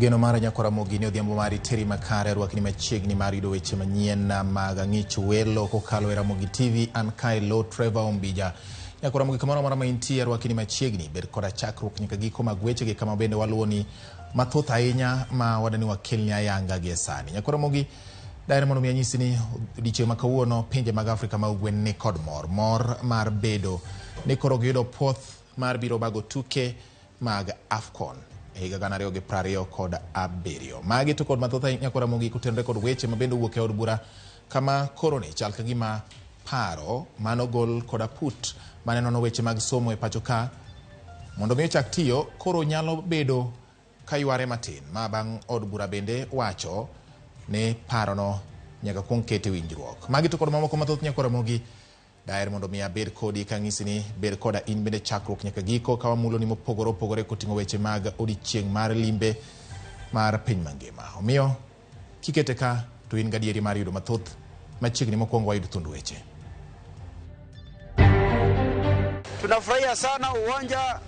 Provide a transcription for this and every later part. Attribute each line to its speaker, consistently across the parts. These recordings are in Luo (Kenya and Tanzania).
Speaker 1: Geno mara nyako Ramogi ni odhiambo mari teri makare rwakni machiegni mar yudo weche manyien mag ang'ich welo kokalo e Ramogi TV. An kae Lo Trevor Ombija. Nyako Ramogi kamoro amora ma intie rwakni machiegni bed koda chakruok nyaka giko mag wechegi kama bende waluwoni mathoth ahinya ma wadani wakelni ayanga gie sani. Nyako Ramogi daher mondo mi anyisi ni odiechieng' ma kawuono pinje mag Afrika ma ugwe ni kod mor. Mor mar bedo ni koro giyudo puoth mar biro bago tuke mag AFCON e higa 2027. Magi to kod mathoth ahinya kod Ramogi kotenore kod weche ma bende owuok e od bura kama koroni chal ka gima paro manogol kod aput mane nono weche mag somo e pacho ka mondo mi ochak tiyo koro nyalo bedo ka yware matin ma bang' od bura bende wacho ni parono nyaka kuong kete winjruok. Magi to kod mamoko mathoth nyako Ramogi daher mondo mi abed kodi kang'isi ni bed koda in bende chakruok nyaka giko ka wamulo ni mopogore opogore koting'o weche mag odiechieng' mar limbe mar piny mangima. Omiyo kikete ka to in gadieri mar yudo mathoth machiegni mokwongo wayud thund weche.
Speaker 2: Tunafurahia sana uwanja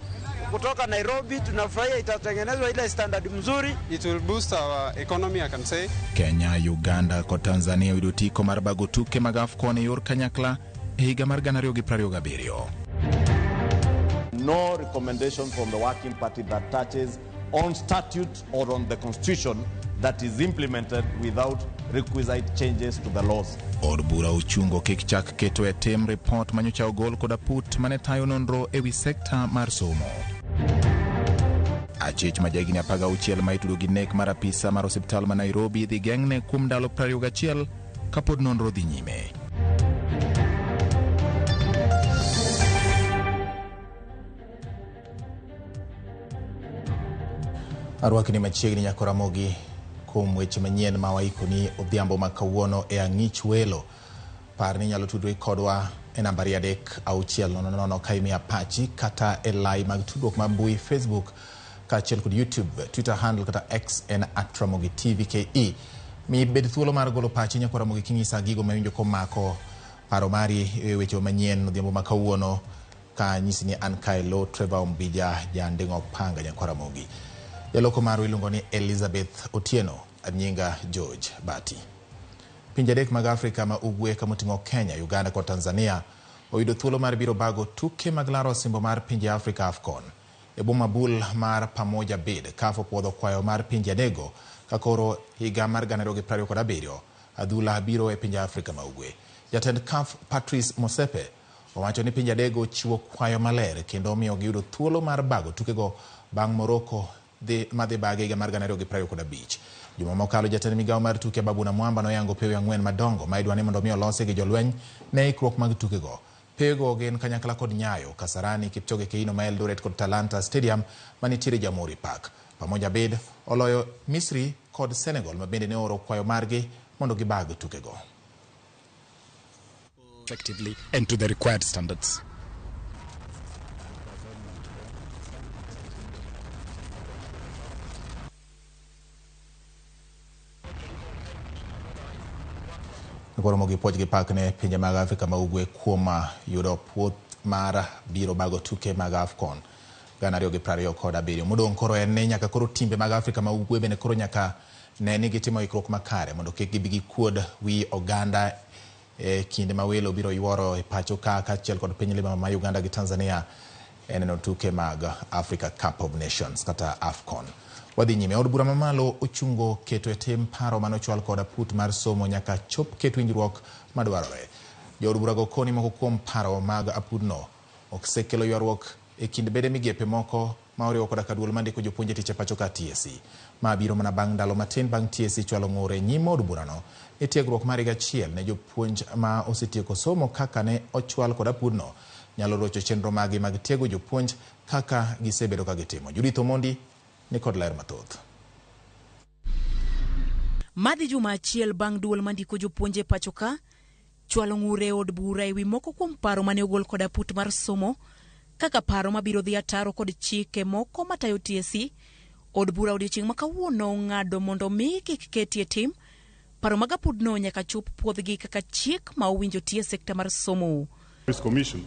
Speaker 2: kutoka Nairobi, tunafurahia itatengenezwa ile standard mzuri.
Speaker 3: It will boost our economy, I can say.
Speaker 1: Kenya, Uganda kod Tanzania oyudo otiko mar bago tuke mag AFCON e yor kanyakla e higa mar 2027.
Speaker 4: No recommendation from the working party that touches on statute or on the constitution that is implemented without requisite changes to the laws.
Speaker 1: Od bura ochungo kik chak keto e tim ripot manyocha ogol kod aput mane tayo nonro ewi sekta mar somo. Achich ma jahigni 16 ma itudo gi nek mar apisa mar osiptal ma Nairobi dhi geng'ne kuom ndalo 21 kapod nonro dhi nyime. Arwakni machiegni nyako Ramogi kuom weche manyien ma waikoni odhiambo ma kawuono e ang'ich welo. Par ni inyalo tudri kodwa e nambari 3 6 0 0 ka imiya pachi kata e lai mag tudruok mag mbui Facebook kaachiel kod YouTube, Twitter handle kata X en @RamogiTVKE. Mi bed thuolo mar golo pachi nyako Ramogi king'isa gigo ma iwinjo komako paro mari e weche manyien odhiambo ma kawuono ka nyisi ni an kae lo Trevor Ombija janding'o panga nyako Ramogi. Jaloko marwa iluongo ni Elizabeth Otieno, nyinga George Bati. Pinje adek mag Afrika ma ugwe kamoting'o Kenya, Uganda kod Tanzania oyudo thuolo mar biro bago tuke mag laro osimbo mar pinje Afrika AFCON. E boma bul mar Pamoja Bid, CAF opuodho kwayo mar pinje adego ka koro higa mar 2027 adhula biro e pinje Afrika ma ugwe. Jatend CAF Patrice Motsepe owacho ni pinje adego chiwo kwayo maler kendo omiyo giyudo thuolo mar bago tukego bang' Morocco dhi madhi bage higa mar 2025. Juma mokalo jatend migawo mar tuke Ababu Namwamba noyango pewe 4 madongo ma idwa ni mondo mi olosi gi jolweny ne ikruok mag tukego. Pewego gin kanyakla kod Nyayo, Kasarani, Kipchoge Keino ma Eldoret kod Talanta Stadium manitiere Jamhuri Park. Pamoja Bid oloyo Misri kod Senegal ma bende ne ooro kwayo margi mondo gibag tukego.
Speaker 5: Effectively and to the required standards.
Speaker 1: Koro gi puoch gi pak ne pinje mag Afrika ma ugwe kuom yudo puoth mar biro bago tuke mag AFCON 2027. Modong' koro en ni nyaka koro timbe mag Afrika ma ugwe bende koro nyaka ne ni gitimo ikruok makare mondo kik gibi gikuod wi oganda e kinde ma welo biro yuoro e pacho ka kaachiel kod piny lima ma Uganda gi Tanzania e neno tuke mag Africa Cup of Nations kata AFCON. Wadhi nyime. Od bura mamalo ochungo keto e tim paro manochwal kod aput mar somo nyaka chop ket winjruok madwarore. Jood burago koni moko kuom paro mag apudno osekelo ywaruok e kind bede migepe moko ma oriwo koda ka duol mandiko jopuonj e tich e pacho ka TSC. Ma biro mana bang' ndalo matin bang' TSC chwalo ng'ur e nyim od burano ni tiegruok mar higa achiel ne jopuonj ma osetieko somo kaka ne ochwal kod apudno nyalo rocho chenro magi mag tiego jopuonj kaka gisebedo ka gitimo. Judith Omondi ni kod ler mathoth.
Speaker 6: Madhi juma achiel bang' duol mandiko jopuonj e pacho ka chwalo ng'ur e od bura ewi moko kuom paro mane ogol kod aput mar somo kaka paro mabiro dhi ataro kod chike moko matayo TSC. Od bura odiochieng' ma kawuono ong'ado mondo mi kik ketie tim paro mag apudno nyaka chop puodhgi kaka chik ma owinjo tie sekta mar somo.
Speaker 7: Commission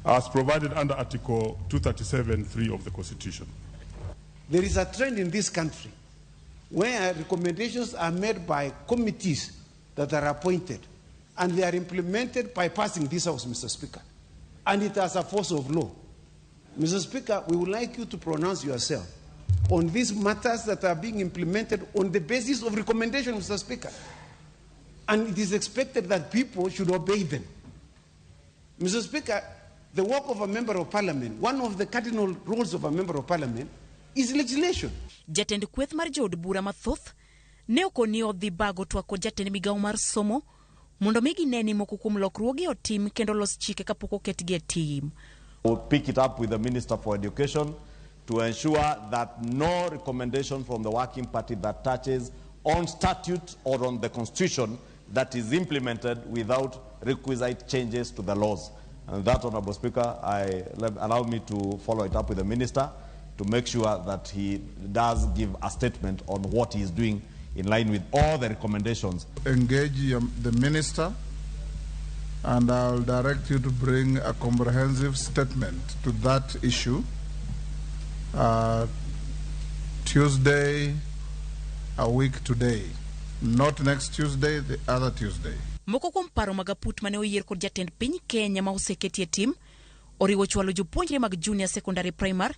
Speaker 7: as provided under Article 237(3) of the Constitution.
Speaker 2: There is a trend in this country.
Speaker 8: where recommendations are made by committees that are appointed, and they are implemented by passing this House, Mr. Speaker. And it has a force of law. Mr. Speaker, we would like you to pronounce yourself on these matters that are being implemented on the basis of recommendation, Mr. Speaker. And it is expected that people should obey them. Mr. Speaker, the work of a member of parliament, one of the cardinal roles of a member of parliament, is legislation.
Speaker 6: Jatend kweth mar jood bura mathoth ne okoni odhi bago twak kod jatend migawo mar somo mondo mi gine ni moko kuom lokruoge otim kendo los chike kapok oketgi e tim.
Speaker 4: We'll pick it up with the Minister for Education to ensure that no recommendation from the Working Party that touches on statute or on the Constitution that is implemented without requisite changes to the laws. And that, Honorable Speaker, allow me to follow it up with the Minister to make sure that he does give a statement on what he is doing in line with all the recommendations.
Speaker 7: Engage the Minister, and I'll direct you to bring a comprehensive statement to that issue Tuesday, a week today. Not next Tuesday, the other Tuesday.
Speaker 6: Moko kuom paro mag aput mane oyier kod jatend piny Kenya ma oseketi e tim oriwo chwalo jopuonjre mag junior secondary primary,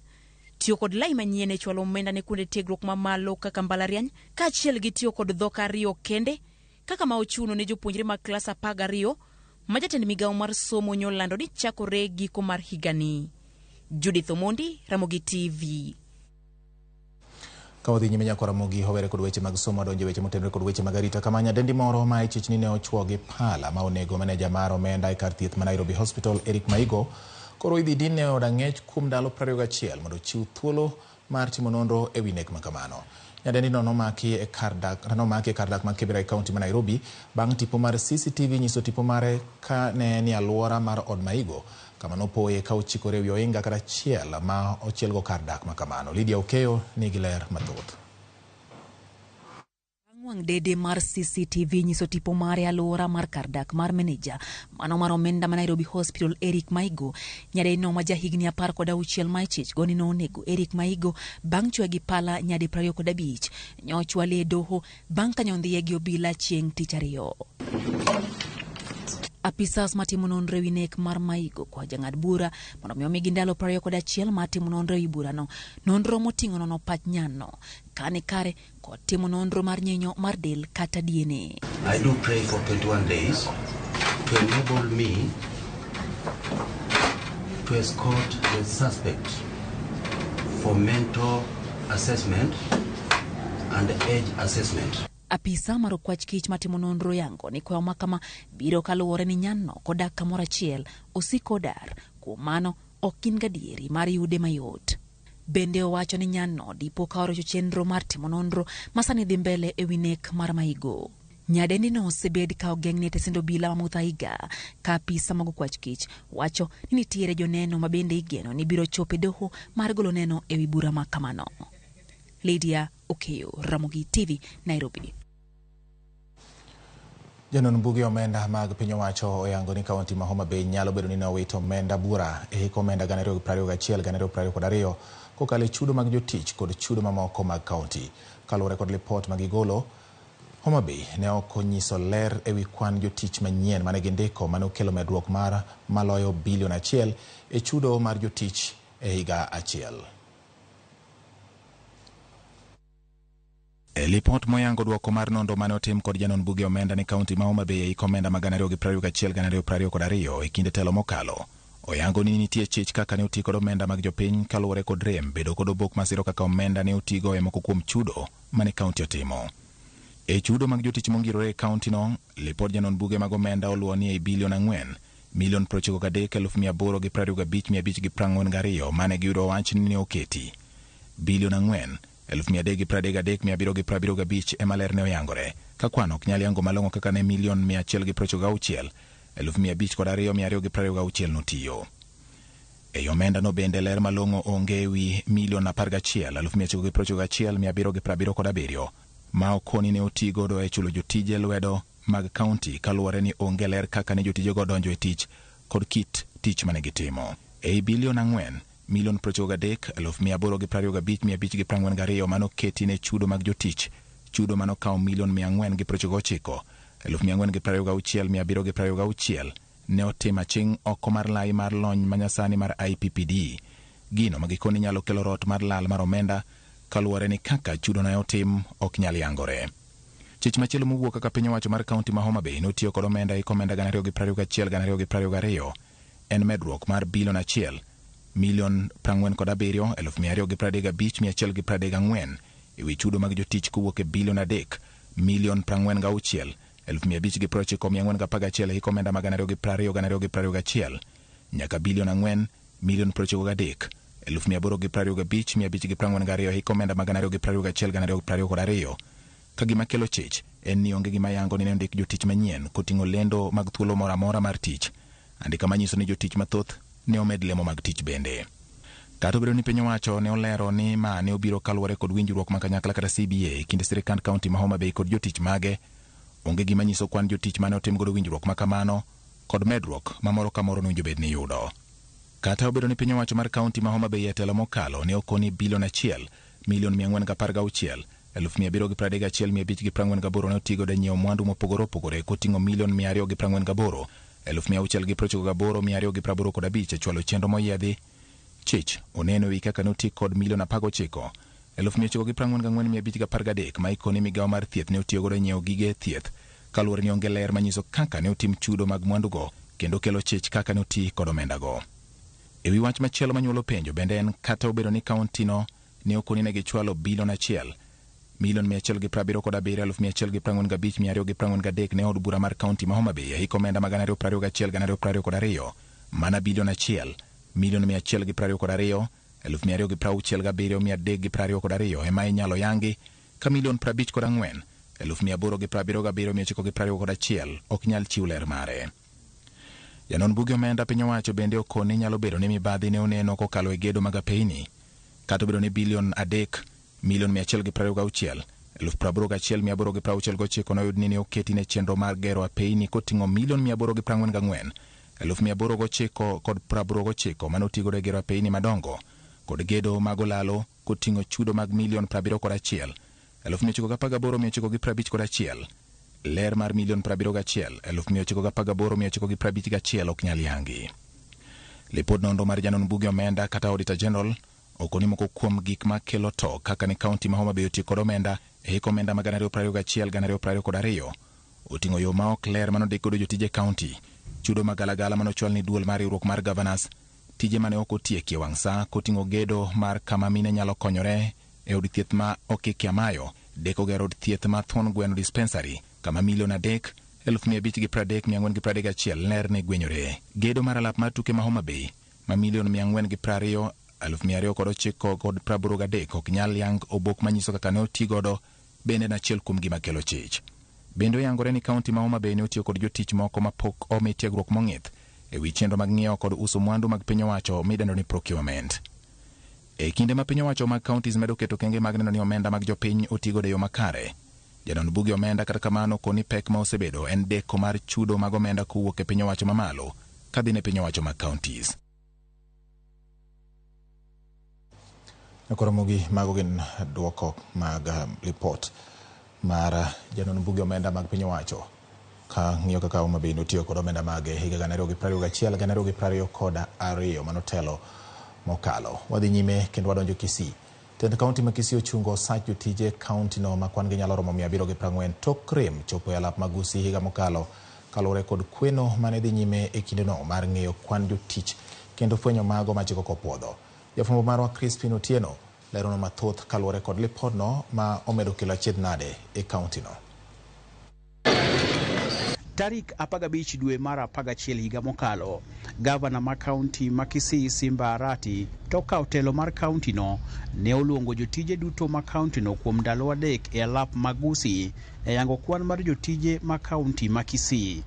Speaker 6: tiyo kod lai manyien e chwalo omenda ne kuonde tiegruok mamalo kaka mbalariany, kaachiel gi tiyo kod dhok ariyo kende kaka ma ochuno ne jopuonjre mag klas 12 ma jatend migawo mar somo nyolando ni chakore giko mar higani. Judith Omondi, Ramogi TV.
Speaker 1: Ka wadhi nyime nyako Ramogi owere kod weche mag somo adonjo weche motenore kod weche mag arita kama nyadendi moro ma ichich ni ne ochwo gi pala ma onego maneja mar omenda e kar thieth ma Nairobi Hospital Eric Maigo koro idhi din e od ang'ech kuom ndalo 21 mondo ochiw thuolo mar timo nonro e wi nek ma kamano. Nyadendi no nomaki e kar dak ma Kibera e kaunti ma Nairobi bang' tipo mar CCTV nyiso tipo mare ka ne ni alwora mar od Maigo kama nopoye ka ochikore ewi ohinga kata achiel ma ochielgo kar dak ma kamano. Lydia Okeyo nigi ler mathoth.
Speaker 9: Wang' dede mar CCTV nyiso tipo mare alwora mar kar dak mar meneja mano mar omenda ma Nairobi Hospital Eric Maigo. Nyadendi no ma jahigni 16 ma ichich go ni nonego Eric Maigo bang' chwe gi pala nyadi 25 nyochwale e doho bang' ka nyondhiye gi obila chieng' tich ariyo. Apisas matimo nonro ewi nek mar Maigo kwa jang'ad bura mondo mi omigi ndalo 21 mar timo nonro ewi burano. Nonro moting'o nono pach nyanno kane kare kod timo nonro mar nyinyo mar del kata DNA.
Speaker 10: I do pray for 21 days to enable me to escort the suspect for mental assessment and age assessment.
Speaker 9: Apisa mar okwach kich matimo nonro yango ni kwayo makama biro kaluwore ni nyanno kodak kamoro achiel osiko dar, kuom mano ok gin gadieri mar yude mayot. Bende owacho ni nyanno dipo ka orocho chenro mar timo nonro ma sani dhi mbele ewi nek mar Maigo. Nyadendi no osebed ka ogeng'ne tesend obila ma Muthaiga ka apisa mag okwach kich wacho ni nitiere joneno ma bende igeno ni biro chopo e doho mar golo neno ewi bura ma kamano. Lydia Okeyo, Ramogi TV, Nairobi.
Speaker 1: Janon buge omenda mag piny owacho oyango ni kaunti ma Homa Bay nyalo bedo ni ne owito omenda bura e hik omenda 2021-2022 kokalo e chudo mag jotich kod chudo mamoko mag kaunti. Kaluwore kod lipot ma gigolo, Homa Bay ne ok onyiso ler ewi kwan jotich manyien mane gindiko mane okelo medruok mar maloyo bilion 1 e chudo mar jotich e higa achiel. E lipot moyango duoko mar nonro mane otim kod janon buge omenda ne kaunti ma Homa Bay e hik omenda mag 2021-2022 e kinde telo mokalo, oyango ni nitie chich kaka ne oti kod omenda mag jopiny kaluwore kod rem bedo kod obok masiro kaka omenda ne otigo e moko kuom chudo mane kaunti otimo. E chudo mag jotich mongirore e kaunti no, lipod janon buge mag omenda oluwo ni e bilion 4 milion 93,825,542 mane giyudo wach ni ne oketi. Bilion 4 333,775 ema ler ne oyangore ka kwan ok nyal yango malong'o kaka ne milion 196 502,226 notiyo. Ei omenda no bende ler malong'o onge ewi milion 11 991,777 ma okoni ne oti godo e chulo jotije lwedo mag kaunti kaluwore ni onge ler kaka ne jotijego donjo e tich kod kit tich mane gitimo. Ei bilion 4 milion 93,825,542 manoketi ne chudo mag jotich Chudo manokawo milion 499 426 726 ne otim aching' oko mar lai mar lony manyasani mar IPPD. Gino ma gikone nyalo kelo rot mar lal mar omenda kaluwore ni kaka chudo ne otim ok nyal yangore. Chich machielo mowuok kaka piny owacho mar kaunti ma Homa Bay notiyo kod omenda hik omenda 2021 2022 en medruok mar bilion 1 milion 47 235 134 ewi chudo mag jotich kowuok e bilion 3 milion 46 590 411 hik omenda mag 2020 2021 nyaka bilion 4 milion 93 825 542 hik omenda mag 2021 2022. Ka gima kelo chich en ni onge gima yango ni ne ondik jotich manyien koting'o lendo mag thuolo moro amora mar tich. Andika manyiso ni jotich mathoth ne omed lemo mag tich bende. Kata obedo ni piny owacho ne olero ni ma ne obiro kaluwore kod winjruok ma kanyakla kata CBA e kind sirikand kaunti ma Homa Bay kod jotich mage, onge gima nyiso kwan jotich mane otim godo winjruok ma kamano kod medruok ma moro ka moro nowinjo bed ni yudo. Kata obedo ni piny owacho mar kaunti ma Homa Bay e telo mokalo ne okoni bilion 1 milion 416 731 548 ne otigodo e nyiewo mwandu mopogore opogore koting'o milion 248 698 285 e chwalo chenro moyiedhi. Chich oneno ewi kaka noti kod milion 19 944 513 ma ikoni migawo mar thieth ne otiyogodo e nyiewo gige thieth kaluwore ni onge ler manyiso kaka ne otim chudo mag mwandugo kendo kelo chich kaka ne oti kod omendago. Ewi wach machielo manyuolo penjo bende en kata obedo ni kaunti no ne okoni ne gichwalo bilion 1 milion 177 145 243 ne od bura mar kaunti ma Homa Bay e hik omenda mag 2021 2022 mana bilion 1 milion 122 267 322 ema inyalo yangi ka milion 54 877 921 ok nyal chiw ler mare. Janon buge omenda piny owacho bende okoni nyalo bedo ni mibadhi ne oneno kokalo e gedo mag apeyni. Kata obedo ni bilion 3 milion 126 81869 noyud ni ne oketi ne chenro mar gero apeyni koting'o milion 844 809 kod 89 mane otigodo e gero apeyni madongo kod gedo mag olalo koting'o chudo mag milion 71 918 951. Ler mar milion 71 918 951 ok nyal yangi. Lipod nonro mar janon buge omenda kata Auditor General okoni moko kuom gik makelo to kaka ni kaunti ma Homa Bay otiyo kod omenda e hik omenda mag 2021 2022 oting'o yo ma ok ler manondik godo jotije kaunti, chudo magalagala manochwal ni duol mar riwruok mar governors, tije mane ok otieki e wang' saa koting'o gedo mar kama mine nyalo konyore e od thieth ma Okiki Amayo, deko gero od thieth ma Thuon Gweno Dispensary kama milion 3 530 431 ler ne gwenyore. Gedo mar alap mar tuke ma Homa Bay ma milion 420 209 kod 83 ok nyal yang obok manyiso kaka ne otigodo bende en achiel kuom gima kelo chich. Bende oyangore ni kaunti ma Homa Bay ne otiyo kod jotich moko mapok omi tiegruok mong'ith ewi chenro mag ng'iewo kod uso mwandu mag piny owacho midendo ni procurement. E kinde ma piny owacho mag counties medo keto kenge mag neno ni omenda mag jopiny otigodo e yo makare, janon buge omenda kata kamano koni pek ma osebedo en deko mar chudo mag omenda kowuok e piny owacho mamalo kadhi ne piny owacho mag counties. Koro mago gin duoko mag lipot mar janon buge omenda mag piny owacho ka ng'iyo kaka Homa Bay notiyo kod omenda mage higa 2021 2022 manotelo mokalo. Wadhi nyime kendo wadonjo Kisii. Tend kaunti ma Kisii ochungo osach jotije kaunti no ma kwan gi nyalo romo 740 tok rem chopo e alap Magusi higa mokalo kaluwore kod kweno mane dhi nyime e kindeno mar ng'eyo kwan jotich kendo fwenyo mago machiko kopuodho. Jafwambo marwa Crispin Otieno lerono mathoth kaluwore kod lipodno ma omedo kelo achiedh nade e kaunti no.
Speaker 11: Tarik 15 dwe mar 11 higa mokalo, gavana ma kaunti ma Kisii Simba Arati to kawo telo mar kaunti no ne oluongo jotije duto ma kaunti no kuom ndalo 3 e alap Magusi e yango kwan mar jotije ma kaunti ma Kisii.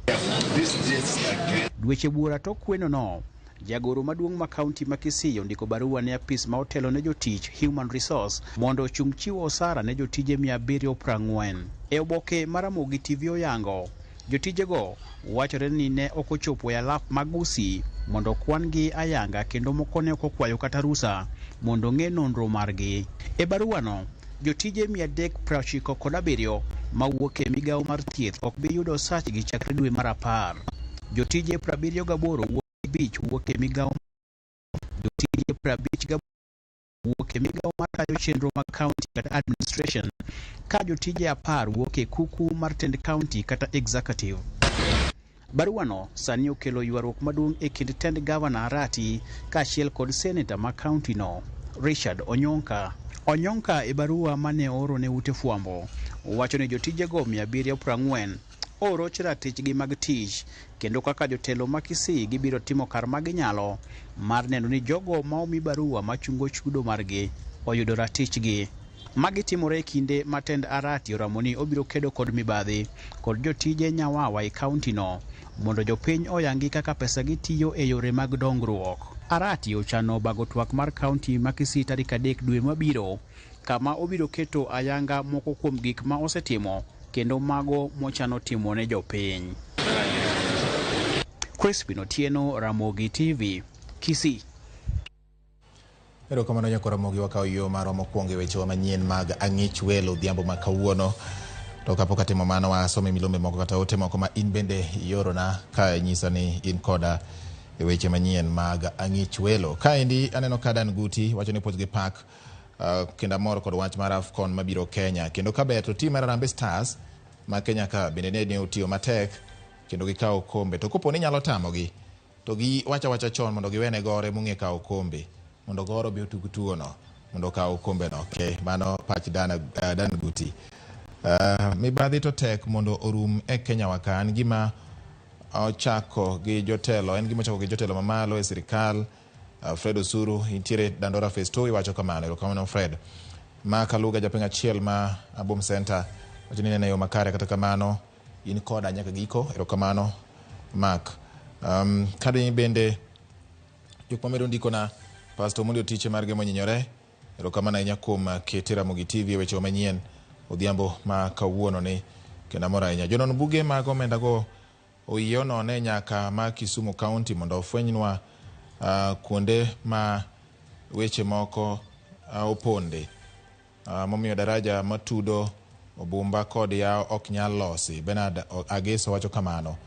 Speaker 11: Dweche buora tok kweno no, jagoro maduong' ma kaunti ma Kisii ondiko barua ne apis ma otelo ne jotich Human Resource mondo ochung chiwo osara ne jotije 740. E oboke mar Ramogi TV oyango, jotijego wachore ni ne ok ochopo e alap Magusi mondo kwan gi ayanga kendo moko ne ok okwayo kata rusa mondo ong'e nonro margi. E barua no, Jotije 397 mawuok e migawo mar thieth ok bi yudo osachgi chakre dwe mar 10. Jotije 78 wuok wuok e migawo jotije 58 wuok e migawo mar tayo chenro mag county kata administration, ka jotije 10 wuok e kuku mar tend county kata executive. Baruano sani okelo ywaruok maduong' e kind tend gavana Arati kaachiel kod seneta ma county no, Richard Onyonka. Onyonka e barua mane ooro ne ute fwambo owacho ni jotijego 740 oroch ratichgi mag tich kendo kaka jotelo ma Kisii gibiro timo kar ma ginyalo mar neno ni jogo ma omi barua machungo chudo margi oyudo ratichgi. Magi timore e kinde ma tend Arati oramo ni obiro kedo kod mibadhi kod jotije nyawawa e kaunti no mondo jopiny oyangi kaka pesa gi tiyo e yore mag dongruok. Arati ochano bago twak mar kaunti ma Kisii tarik 3 dwe mabiro, kama obiro keto ayanga moko kuom gik ma osetimo kendo mago mochano timo ne jopiny. Crispin Otieno, Ramogi TV, Kisii.
Speaker 1: Erokamano nyakora Ramogi, wakawo yo marwa mokwongo e wechewa manyien mag ang'ich welo odhiambo ma kawuono. To kapok atimo mano, wasome milombe moko kata ote moko ma in bende iorona ka inyisa ni in koda e weche manyien mag ang'ich welo. Kaendi aneno ka Dan Guti wacho ni puoch gi pak kendo amor kod wach mar AFCON mabiro Kenya. Kendo kaber to team mar Harambee Stars ma Kenya ka bende ne otiyo matek kendo gikawo okombe. To kopo ni nyalo tamogi, to gi wacha wacha chon mondo giwene Gore mong'e kawo okombe, mondo Goro obi otug tugono mondo okaw okombe no. Okay, mano pach Dan Guti. Mibadhi to tek mondo orum e Kenya wa ka. En gima ochako gi jotelo, en gima ochako gi jotelo mamalo e sirikal. Fred Osuru intiere Dandora Phase 2 iwacho kamano. Erokamano Fred. Ma Kaluga japiny achiel ma Abom Center wacho ni neno e yo makare, kata kamano in koda nyaka giko. Erokamano Mark. Kadi bende jok mamedo ndikona Pastor Omondi Otiche margi monyinyore. Erokamano ahinya kuom kete Ramogi TV e weche manyien odhiambo ma kawuono ni kendo amor ahinya. Jonon buge mag omenda go oyie onone nyaka ma Kisumu County mondo ofwenynwa kuonde ma weche moko oponde. Momiyo daraja matudo Obumba kod Yao ok nyal losi. Bernard Ageso wacho kamano.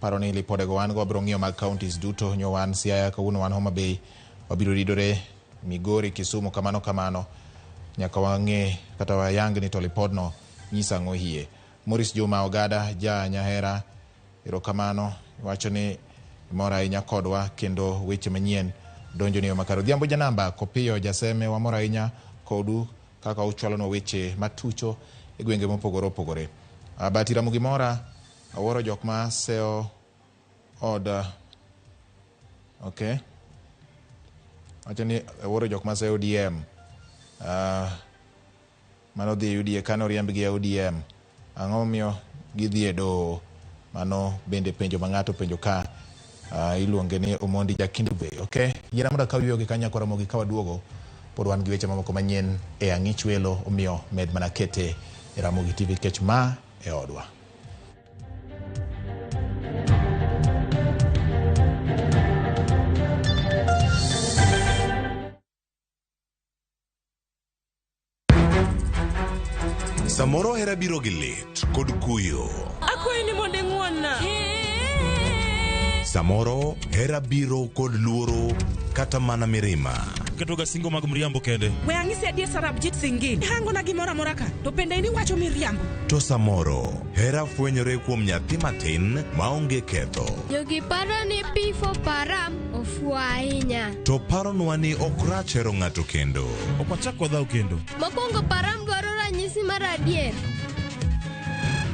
Speaker 1: Paro ni lipodego wan go wabiro ng'iyo mag counties duto, nyo wan Siaya, kawuono wan Homa Bay, wabiro ridore Migori, Kisumu, kamano kamano. Nyaka wang'e kata wayang ni to lipodno nyiso ang'o hie. Maurice Juma Ogada ja Nyahera, erokamano, wacho ni mor ahinya kodwa kendo weche manyien donjo ni yo makare. Odhiambo janamba Kopiyo Jaseme, wamor ahinya kodu kaka uchwalonwa weche matucho e gwenge mopogore opogore. Abati Ramogi Mora, awuoro jok ma seyo od okay. Wacho ni awuoro jok ma seyo ODM. Mano dhi e UDA kane oriembgi e ODM. Ang'o momiyo gidhi e doho? Mano bende penjo ma ng'ato penjo ka. Iluonge ni Omondi Jakindu Bay. Okay, yiera mondo akaw yueyo gi kanyo nyakwa Ramogi ka waduogo. Pod wan gi weche mamoko manyien e ang'ich welo, omiyo med mana kete e Ramogi TV nikech ma e odwa.
Speaker 12: Samoro hera biro gi lit kod kuyo.
Speaker 13: Akwayi ni mondo ing'won-na.
Speaker 12: Samoro hera biro kod luoro kata mana mirima.
Speaker 14: Ketoga singo mag mriambo kende.
Speaker 13: We ang'isi adier Sarabjit Singh. Ihangona gimoro amora ka, to bende in iwacho miriambo.
Speaker 12: To samoro hera fwenyore kuom nyathi matin maonge ketho.
Speaker 15: Jogi paro ni P4 Param ofuwo ahinya.
Speaker 12: To paronwa ni ok rach hero ng'ato kendo.
Speaker 14: Ok wachak wadhaw kendo.
Speaker 15: Mokwongo Param dwaro ranyisi mar adier.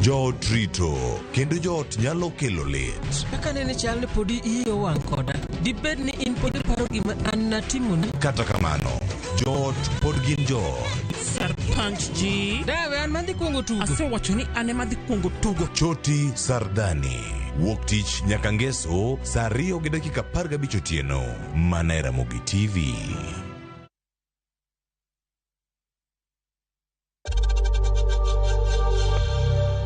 Speaker 12: Joot rito kendo joot nyalo kelo lit.
Speaker 16: Kaka nene chal ni podi iyi owang' koda. Dibed ni in pod iparo gima an natimoni?
Speaker 12: Kata kamano, joot pod gin joot.
Speaker 17: Sarpanch ji.
Speaker 16: Dawe an madhi kuongo tugo.
Speaker 17: Asewacho ni an ema dhi kuongo tugo.
Speaker 12: Choti Sardani. Wuok tich nyaka ngeso saa 2:15 otieno. Mana e Ramogi TV.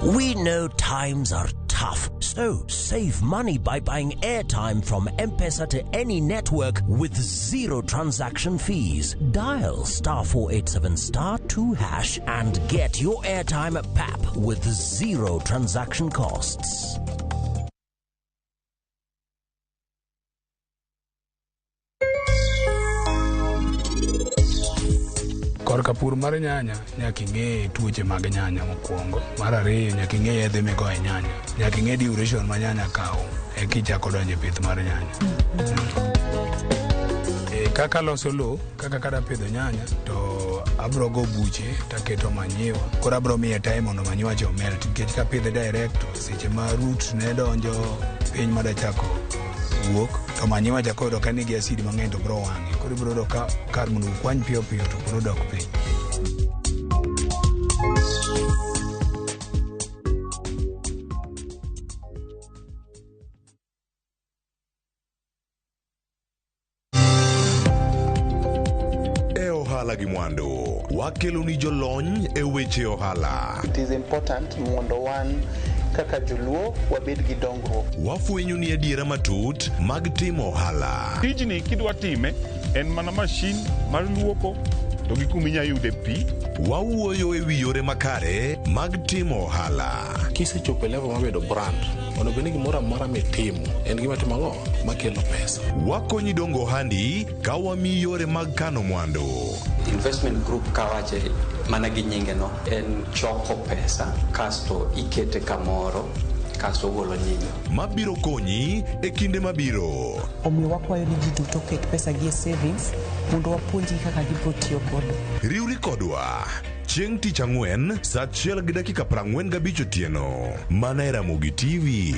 Speaker 18: We know times are tough. tough. So save money by buying airtime from M-Pesa to any network with zero transaction fees. Dial star 487 star 2 hash and get your airtime at PAP with zero transaction costs.
Speaker 19: Korka pur mar nyanya, nyaka ing'e tuoche mag nyanya mokwongo. Mar ariyo, nyaka ing'e yedhe migoyo e nyanya. Nyaka ing'e duration ma nyanya kawo eka ichako donjo e pith mar nyanya. Kaka loso lowo, kaka kada pidho nyanya, to abro go buche taketo manyiwa. Koro abro miye time mondo manyiwa cha omelt. Nikech kapidhe direct to seche ma root ne donjo piny madachako wuok, to manyiwa cha koyudo ka nigi acid mang'eny to bro wang'e. Koro ibro yudo ka kar mondo okwany piyo piyo to koro dok piny.
Speaker 12: E ohala gi mwandu, wakeloni jolony e weche ohala.
Speaker 20: It is important mondo wan kaka joluo wabed gi dongruok.
Speaker 12: Wafwenyo ni adiera matut mag timo ohala.
Speaker 21: Tijni kidwa time en mana mashin mar luoko to gi kuma inya yude pi.
Speaker 12: Wawuoyo e wi yore makare mag timo ohala.
Speaker 22: Kisechopo e level mar bedo brand, onego bed ni gimoro amora mitimo en gima timo ang'o makelo pesa.
Speaker 12: Wakonyi dongo ohandi ka wamiyi yore mag kano mwandu.
Speaker 23: Investment group kawache mana gi nyinge no en choko pesa kasto ikete kamoro kasto ogolo nyinyo.
Speaker 12: Mabiro konyi e kinde mabiro.
Speaker 24: Omiyo wakwayo ni ji duto oket pesa gi e savings mondo wapuonjgi kaka gibiro tiyo godo.
Speaker 12: Riwri kodwa chieng' tich ang'wen saa 1:45 otieno mana e Ramogi TV.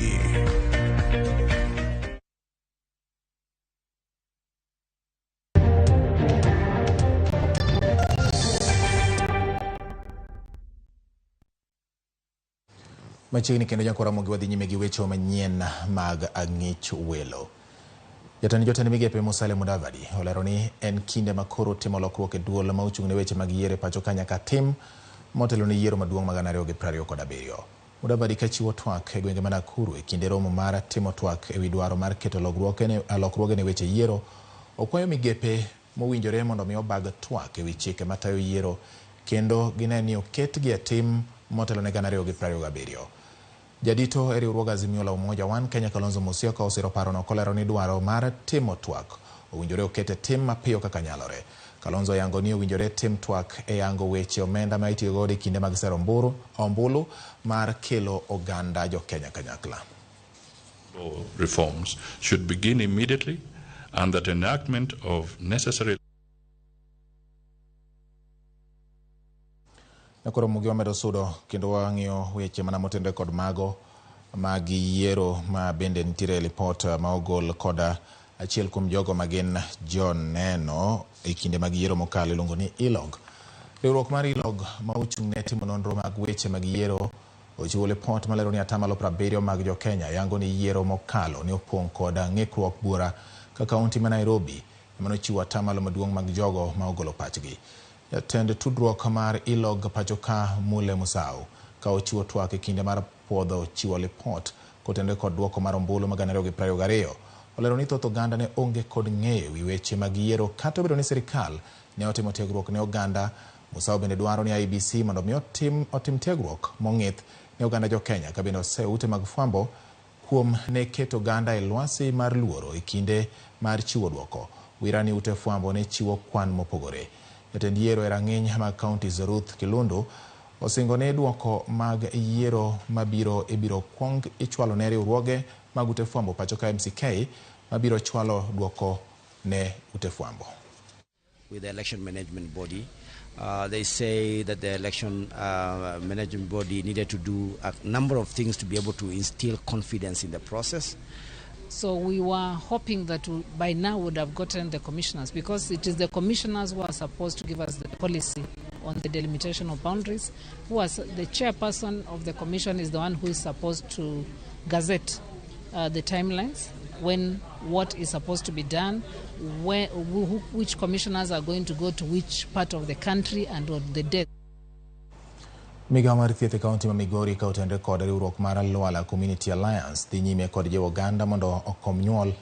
Speaker 1: Machiegni kendo nyakwa Ramogi wadhi nyime gi weche manyien mag ang'ich welo. Jatend jotend migepe Musalia Mudavadi olero ni en kinde ma koro timo lokruok e duol ma ochung' ne weche mag yiero e pacho ka nyaka tim motelo ne yiero maduong' mag 2027. Mudavadi kachiwo twak e gwenge ma Nakuru e kinde romo mar timo twak ewi dwaro mar keto lokruoge ne weche yiero, okwayo migepe mowinjore mondo mi obag twak ewi chike matayo yiero kendo gine ni oketgi e tim motelo ne 2027. Jadito e riwruog Azimio la Umoja One Kenya Kalonzo Musyoka osiro parono kolero ni dwaro mar timo twak owinjore oket e tim mapiyo kaka nyalore. Kalonzo oyango ni owinjore tim twak e yango weche omenda ma itiyo godo e kinde mag sero ombulu mar kelo oganda jo Kenya kanyakla.
Speaker 25: Reforms should begin immediately and that enactment of necessary
Speaker 1: Koro Ramogi wamedo sudo kendo wang'iyo weche mana motenore kod mago mag yiero ma bende nitiere lipot ma ogol koda achiel kuom jogo ma gin joneno e kinde mag yiero mokalo iluongo ni ILOG. Riwruok mar ILOG ma ochung' ne timo nonro mag weche mag yiero ochiwo lipot malero ni 70% mag jo Kenya yango ni yiero mokalo ne opong' kod ng'ikruok buora ka kaunti ma Nairobi ema nochiwo atamalo maduong' mag jogo ma ogolo pachgi. Jatend tudruok mar ILOG pacho ka Mule Musau ka ochiwo twak e kinde mar puodho chiwo lipot kotenore kod duoko mar ombulu mag 2022. Olero ni thoth oganda ne onge kod ng'eyo wi weche mag yiero kata obedo ni sirikal ne otimo tiegruok ne oganda. Musau bende dwaro ni IEBC mondo mi otim tiegruok mong'ith ne oganda jo Kenya ka bende ose ute mag fwambo kuom ne keto oganda e lwasi mar luoro e kinde mar chiwo duoko. Wira ni ute fwambo ne chiwo kwan mopogore. Jatend yiero e rang'iny mag kaunti Ruth Kilundu osingo ne duoko mag yiero mabiro ibiro kuong ichwalo ne riwruoge mag ute fwambo pacho ka MCK mabiro chwalo duoko ne ute fwambo.
Speaker 26: With the election management body, they say that the election management body needed to do a number of things to be able to instill confidence in the process.
Speaker 27: So we were hoping that by now we would have gotten the commissioners, because it is the commissioners who are supposed to give us the policy on the delimitation of boundaries. Who was the chairperson of the commission is the one who is supposed to gazette the timelines, when what is supposed to be done, where, which commissioners are going to go to which part of the country and on the date.
Speaker 1: Migawo mar thieth e kaunti ma Migori ka otenore kod riwruok mar Lwala Community Alliance dhi nyime kod jiwo oganda mondo okom nyuol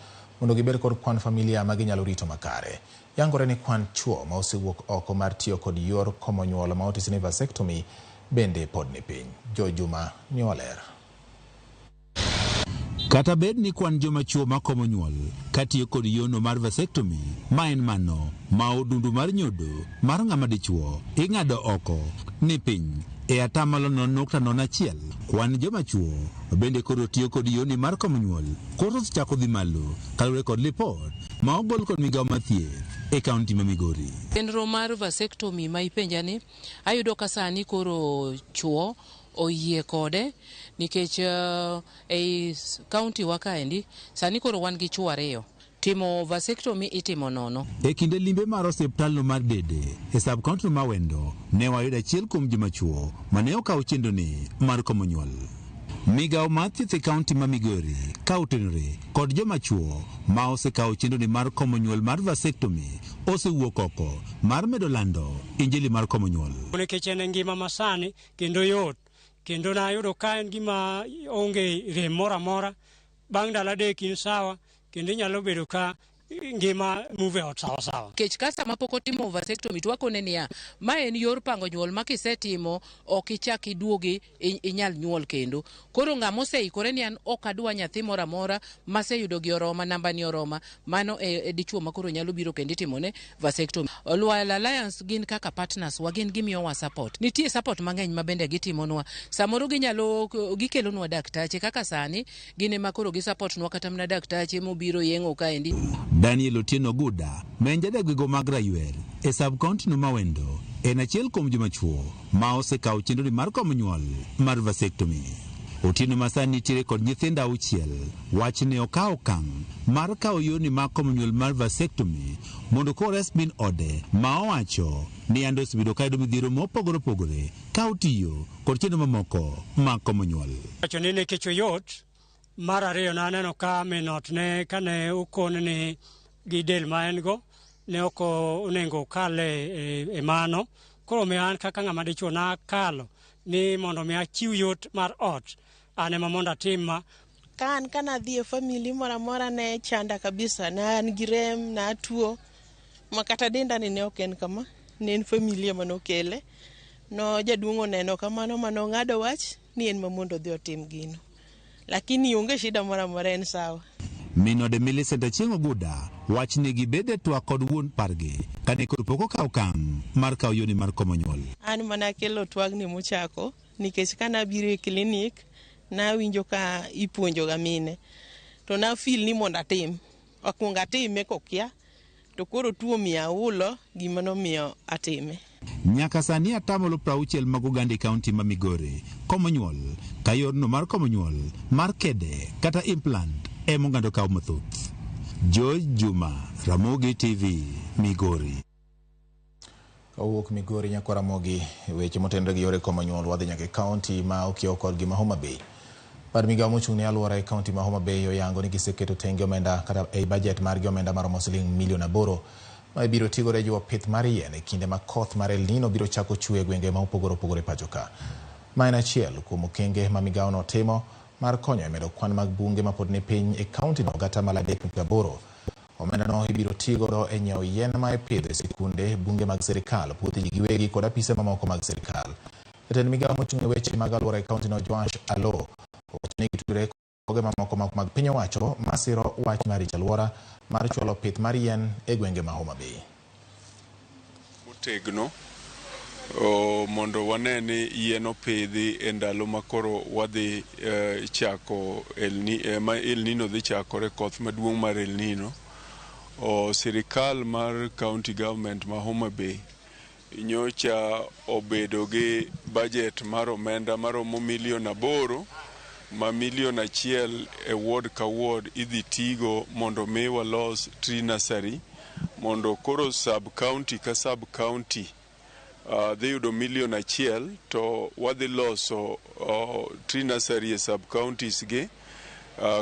Speaker 1: mondo gibed kod kwan familia ma ginyalo rito makare. Yangore ni kwan chuo ma osewuok oko mar tiyo kod yor komo nyuol ma otis ni vasectomy bende pod ni piny. Joe Juma miyowa ler.
Speaker 2: Kata bed ni kwan joma chuo makomo nyuol katiyo kod yono mar vasectomy, ma en mano ma odundu mar nyodo mar ng'ama dichuo ing'ado oko ni piny e atamalo 0.01, kwan joma chuo bende koro tiyo kod yoni mar komo nyuol koro osechako dhi malo kaluwore kod lipot ma ogol kod migawo mar thieth e kaunti ma Migori.
Speaker 3: Chenro mar vasectomy ma ipenja ni ayudo ka sani koro chuo oyie kode nikech ei kaunti wa kaendi sani koro wan gi chuo ariyo. Timo vasectomy itimo nono.
Speaker 2: E kinde limbe mar osiptalno mar Dede e sub county ma Wendo, ne wayudo achiel kuom joma chuo mane okawo chenroni mar komo nyuol. Migawo mar thieth e kaunti ma Migori ka otenore kod joma chuo ma osekawo chenroni mar komo nyuol mar vasectomy osewuok oko mar medo lando injili mar komo nyuol.
Speaker 4: Nikech en ngima masani kendo yot, kendo nayudo ka en gima onge rem moro amora, bang' ndalo 3 in sawa, kendo inyalo bedo ka ngima move ot sawa sawa.
Speaker 3: Kech ka sama pok otimo vasectomy to wakone niya, ma en yor pango nyuol ma kisetimo ok ichak iduogi inyal nyuol kendo. Koro ng'ama oseikore ni an ok adwa nyathi moro amora maseyudo gi oroma, namba ni oroma, mano e dichuo ma koro nyalo biro kendo itimone vasectomy. Lwala Alliance gin kaka partners wa, gin gimiyowa support. Nitie support mang'eny ma bende gitimonwa. Samoro ginyalo gikelonwa daktache kaka sani gin ema koro gi support nwa kata mana daktache mobiro yeng'o kaendi.
Speaker 2: Daniel Otieno Guda, ma en jadagwego mag Raywer e sub county no ma Wendo, en achiel kuom joma chuo ma osekawo chenroni mar komo nyuol mar vasectomy. Otieno ma sani nitiere kod nyithindo 6, wach ne okawo okang' mar kawo yorni mar komo nyuol mar vasectomy mondo kores min ode ma owacho ni ando osebedo ka yudo midhiero mopogore opogore ka otiyo kod chenro mamoko mag komo nyuol.
Speaker 4: Wacho ni nikech oyot, mar ariyo naneno ka min ot ne kane okon ni gi del ma en go ne ok onego okal e mano. Koro omiyo an kaka ng'ama dichuo nakalo ni mondo mi achiw yot mar ot, an ema mondo atim ma.
Speaker 5: Ka an kanadhi e family moro amora ne chanda kabisa, ne an gi rem, ne atuo, ma kata denda ni ne ok en kama, ne en familia manokele. No jaduong' oneno kamano manong'ado wach ni en ma mondo odhi otim gino. Lakini onge shida moro amora, en sawa.
Speaker 2: Min ode Millicent Achieng' Oguda wach ni gibede twak kod wuon pargi kane koro pok okawo okang' mar kawo yoni mar komo nyuol.
Speaker 5: An mana kelo twagni mochako nikech kanabiro e klinik nawinjo ka ipuonjo ga mine to na feel ni mondo atim, akwong atime kokia to koro tuo miya aulo gima nomiyo atime.
Speaker 2: Nyaka sani atamalo 60 mag oganda e kaunti ma Migori komo nyuol ka yorno mar komo nyuol mar kede kata implant ema oganda okawo mathoth. George Juma, Ramogi TV, Migori.
Speaker 1: Kawuok Migori nyaka Ramogi, weche motenore gi yore komo nyuol wadhi nyaka e kaunti ma okiewo kodgi ma Homa Bay. Bad migawo mochung' ne alwora e kaunti ma Homa Bay oyango ni giseketo tenge omenda kata ei bajet margi omenda maromo siling milion 8 ma ibiro tigodo e jiwo pith mar yien e kinde ma koth mar El Nino biro chako chwe e gwenge ma opogore opogore e pacho ka. Ma en achiel kuom okenge ma migawono timo mar konyo e medo kwan mag bunge mapod ni piny e kaunti no gi atamalo 3.8. Omenda no ibiro tigodo e nyiewo yien ma ipidho e sikunde, bunge mag sirikal, puothe ji giwegi kod apise mamoko mag sirikal. Jatend migawo mochung' ne weche mag alwora e kaunti no Joash Alo owacho ni gitudore koge mamoko mag piny owacho masiro wach mar rito alwora mar chwalo pith mar yien e gwenge ma Homa Bay.
Speaker 6: Motegno mondo wane ni yien opidhi e ndalo ma koro wadhi chako ma El Nino dhi chakore, koth maduong' mar El Nino. Sirikal mar county government ma Homa Bay nyocha obedo gi budget mar omenda maromo milion 8 ma milion 1 e ward ka ward idhi tigo mondo mi walos tree nursery mondo koro sub county ka sub county dhi yudo milion 1 to wadhi loso tree nursery e sub counties gi.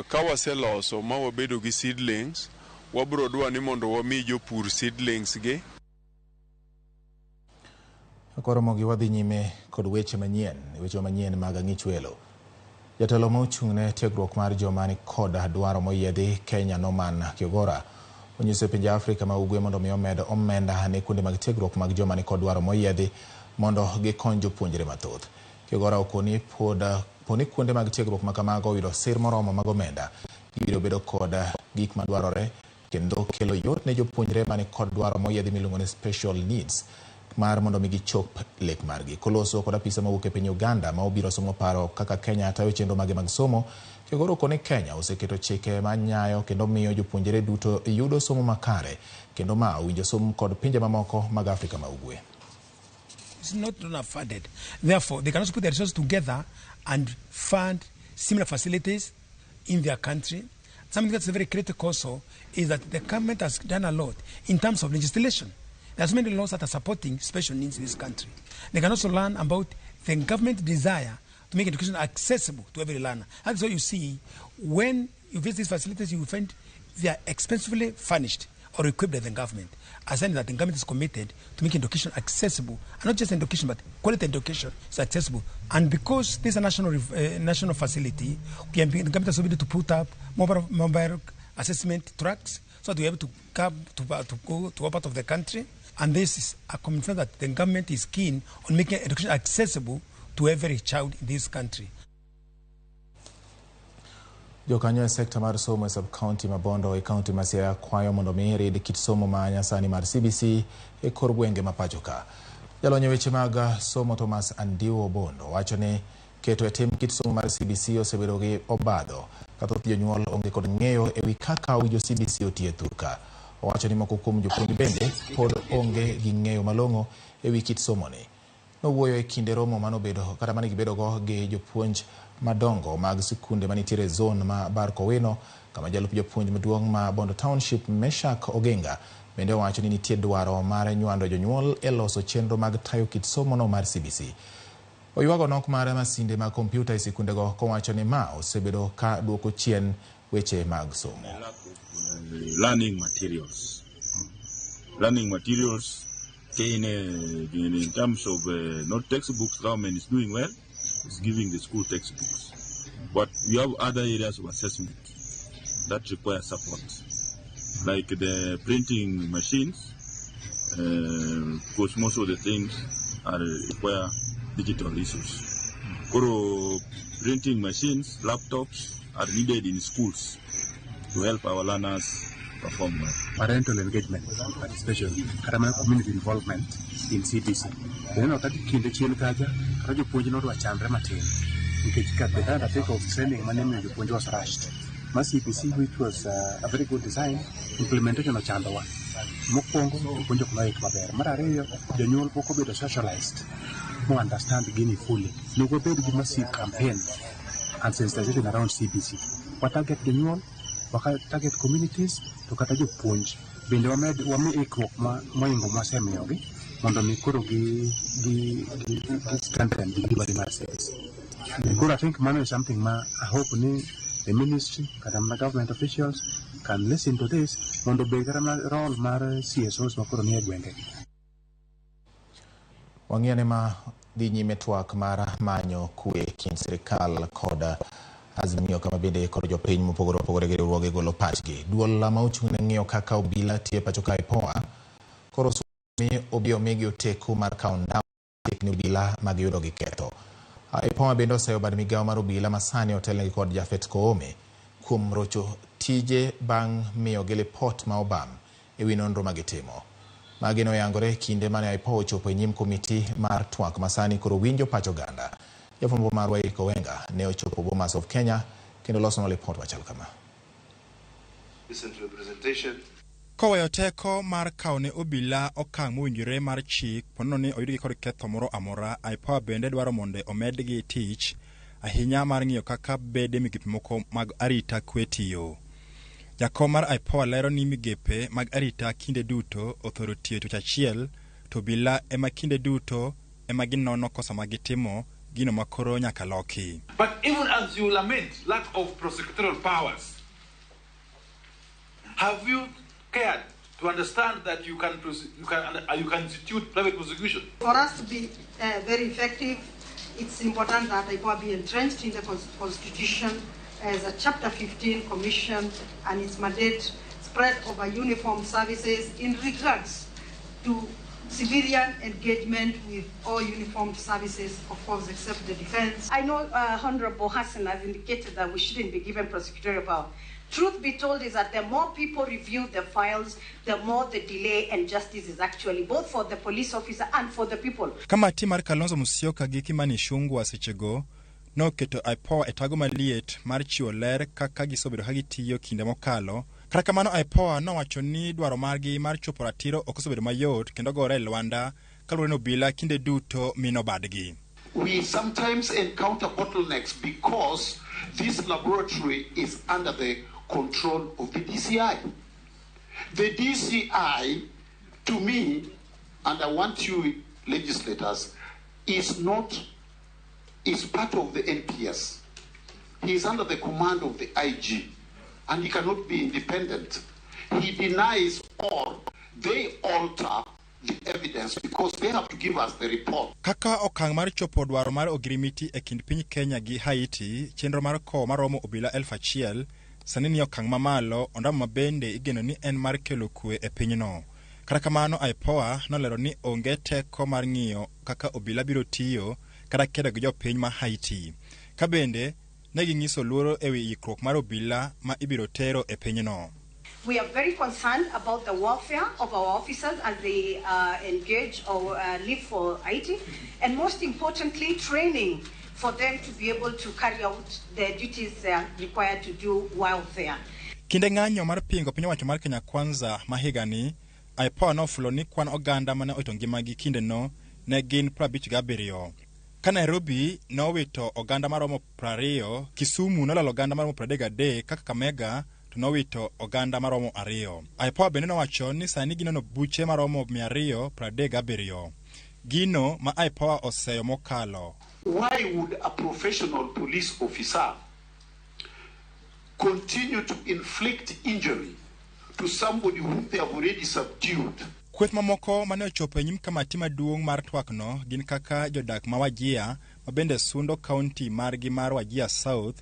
Speaker 6: Ka waseloso ma wabedo gi seedlings, wabro dwa ni mondo wami jopur seedlings gi.
Speaker 1: Koro mogi wadhi nyime kod weche manyien, weche manyien mag ang'ich welo. Jatelo ma ochung' ne tiegruok mar joma ni kod dwaro moyiedhi Kenya Norman Kiogora onyiso pinje Afrika ma ugwe mondo mi omed omenda ne kuonde mag tiegruok mag joma ni kod dwaro moyiedhi mondo gikony jopuonjre mathoth. Kiogora okoni pod poni kuonde mag tiegruok ma kamago oyudo sir moromo mag omenda, gibiro bedo kod gik madwarore kendo kelo yot ne jopuonjre mani kod dwaro moyiedhi miluongo ni special needs mar mondo mi gichop lek margi. Koloso kod apisa mawuok e piny Uganda ma obiro somo paro kaka Kenya tayo chenro mage mag somo, Kiogora okoni Kenya oseketo chike manyayo kendo miyo jopuonjre duto yudo somo makare kendo ma owinjo som kod pinje mamoko mag Afrika ma ugwe.
Speaker 7: It's not funded. Therefore, they can also put their resources together and fund similar facilities in their country. Something that's very critical also is that the government has done a lot in terms of legislation. There's many laws that are supporting special needs in this country. They can also learn about the government desire to make education accessible to every learner. That's why you see when you visit these facilities, you will find they are expensively furnished or equipped by the government. A sign that the government is committed to make education accessible, and not just education, but quality education is accessible. And because this is a national facility, the government has able to put up mobile assessment trucks so that we are able to come to go to all part of the country. And this is a commitment that the government is keen on making education accessible to every child in this country.
Speaker 1: Jokanyo e sekta mar somo e sub-county ma Bondo e county ma Siaya kwayo mondo mi rid kit somo ma nyasani mar CBC e kor gwenge ma pacho ka. Jalony e weche mag somo Thomas Andiwo Bondo wacho ni keto e tim kit somo mar CBC osebedo gi obadho ka thoth jonyuol onge kod ng'eyo ewi kaka owinjo CBC otiye e thurka. Owacho ni moko kuom jopuonj bende pod onge gi ng'eyo malong'o ewi kit somoni. Nowuoyo e kinde romo manobedo kata mane gibedogo gi jopuonj madongo mag sikunde manitiere e zone ma Bar Kowino, kama jalup japuonj maduong' ma Bondo Township Meshak Ogenga bende owacho ni nitie dwaro mar nywando jonyuol e loso chenro mag tayo kit somono mar CBC. Oywago nok mar masinde mag kompyuta e sikundego kowacho ni ma osebedo ka duoko chien weche mag somo.
Speaker 8: Learning materials. Learning materials in terms of not textbooks, government is doing well, it's giving the school textbooks. But we have other areas of assessment that require support, like the printing machines, because most of the things are require digital issues. Koro printing machines, laptops are needed in schools to help our learners perform well.
Speaker 9: Parental engagement, participation, kata mana community involvement in CBC. Ineno ka kinde chien kacha, kata jopuonj nodwa chandre matin nikech ka the kind of training mane imiyo jopuonj was rushed. Ma CBC, which was a very good design, implementation ochandowa. Mokwongo, jopuonj ok noik maber. Mar ariyo, jonyuol pok obedo socialized mo understand gini fully. Onego wabed gi massive campaign and sensitization around CBC. Wa target jonyuol, wa target communities, to kata jopuonj bende wamed wami ikruok moingo mwasemiyogi mondo mi koro gi strengthen the delivery mar CBC. Koro I think mano is something ma I hope ni the ministry kata mana government officials can listen to this mondo obed kata mana role mar CSOs ma koro nie gwenge.
Speaker 1: Wang'iyane ma dhi nyime twak mar manyo kwe kind sirikal kod Azimio kama bende kod jopiny mopogore opogore gi riwruoge golo pachgi. Duol ma ochung' ne ng'iyo kaka obila tiyo e pacho ka IPOA koro mi obi omigi oteku mar kawo ndawa ni obila magiyudo gi ketho. IPOA bende oseyo bad migawo mar obila masani otelnegi kod Japhet Koome kuom rocho tije bang' miyogi lipot ma obam ewi nonro magitimo. Magi noyangore kinde mane IPOA ochopo e nyim komiti mar twak masani koro winjo pach oganda. Jafwambo marwa Eric Owenga ne ochopo Bomas of Kenya kendo losonwa lipot machal kama.
Speaker 10: Koweyo teko mar kawo ne obila okang' mowinjore mar chik ponono ni oyudgi kod ketho moro amora, IPOA bende dwaro mondo omedgi tich ahinya mar ng'iyo kaka bede migepe moko mag arita kwe tiyo. Jakom mar IPOA lero ni migepe mag arita kinde duto othoro tiyo tich achiel, to obila ema kinde duto ema ginono kosa magitimo gino makoro nyaka loki.
Speaker 11: But even as you lament lack of prosecutorial powers, have you cared to understand that you can institute private prosecution.
Speaker 13: For us to be very effective, it's important that IPOA be entrenched in the Constitution as a Chapter 15 Commission and its mandate spread over uniformed services in regards to civilian engagement with all uniformed services, of course, except the defense.
Speaker 14: I know Honorable Hassan has indicated that we shouldn't be given prosecutorial power. Truth be told is that the more people review the files, the more the delay and justice is actually, both for the police officer and for the people.
Speaker 10: Kamati mar Kalonzo Musyoka gi Kimani Ichung'wah sechego noketo IPOA e tago maliet mar chiwo ler kaka gisebedo ka gitiyo kinde mokalo. Kata kamano IPOA nowacho ni dwaro margi mar chopo ratiro ok osebedo mayot kendo gore e lwanda kaluwore ni obila kinde duto mino badgi.
Speaker 11: We sometimes encounter bottlenecks because this laboratory is under the control of the DCI. The DCI, to me, and I want you legislators, is part of the NPS. He is under the command of the IG, and he cannot be independent. He denies or they alter the evidence because they have to give us the report.
Speaker 10: Kaka okang' mar chopo dwaro mar ogirimiti e kind piny Kenya gi Haiti, chenro mar kowo maromo obila 1000 sani ni okang' mamalo, ondamo ma bende igeno ni en mar kelo kwe e pinyno. Kata kamano IPOA nolero ni onge teko mar ng'iyo kaka obila biro tiyo kata kedo gi jopiny ma Haiti. Ka bende ne ging'iso luoro ewi ikruok mar obila ma ibiro tero e pinyno.
Speaker 14: We are very concerned about the welfare of our officers as they engage or leave for Haiti, and most importantly, training for them to be able to carry out the duties they are required to do while there.
Speaker 10: Kinde ng'anyo mar pingo piny owacho mar Kenya Kwanza ma higani, IPOA nofulo ni kwan oganda mane owito ngimagi kindeno ne gin 57. Ka Nairobi nowito oganda maromo 20, Kisumu nolalo oganda maromo 33, kaka Kakamega to nowito oganda maromo 2. IPOA bende nowacho ni sani ginono buche maromo 237. Gino ma IPOA oseyo mokalo.
Speaker 11: Why would a professional police officer continue to inflict injury to somebody whom they have already subdued?
Speaker 10: Kweth mamoko mane ochopo e nyim kamati maduong' mar twakno gin kaka jodak ma Wajir ma bende sundo kaunti margi mar Wajir South,